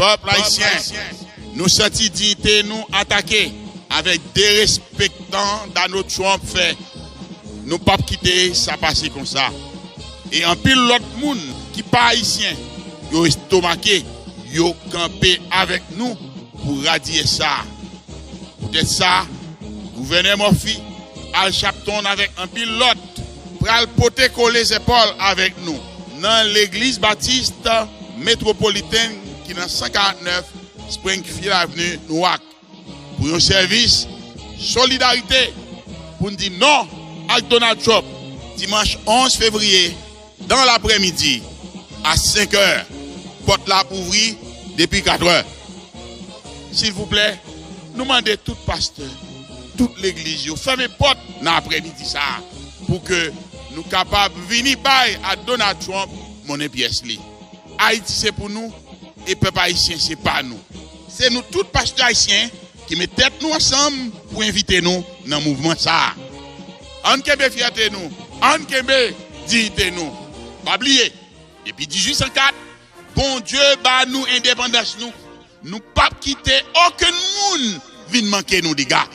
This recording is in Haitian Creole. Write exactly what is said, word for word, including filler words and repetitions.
Pèp ayisyen, nou santi diyite nou atake avèk derespektan Donald Trump fè. Nou p ap kite sa pase konsa. E anpil lòt moun ki pa ayisyen, yo estomake, yo kanpe avèk nou pou radiyès sa. Poutèt sa, gouvènè Murphy, Al Sharpton avèk anpil lòt pral pote kole zèpòl avèk nou nan Legliz Batis Metwopolitèn ki nan san karant nèf Springfield Avenue, Newark, pou yon sèvis solidarite pou n di non ak Donald Trump dimanch onz fevriye dan laprèmidi a senk è. Pòt la ap ouvri depi kat è. Silvouplè, nou mande tout pastè, tout legliz yo fèmen pòt nan aprèmidi sa a pou ke nou kapab vini bay a Donald Trump monnen pyès li. Ayiti se pou nou e pèp ayisyen se pa nou. Se nou tout pastè ayisyen ki met tèt nou ansanm pou envite nou nan mouvman sa a. Ann kenbe fyète nou, ann kenbe diyite nou. Pa bliye, depi dizuit san kat, Bondye ba nou endepandans nou. Nou p ap kite okenn moun vin manke nou dega.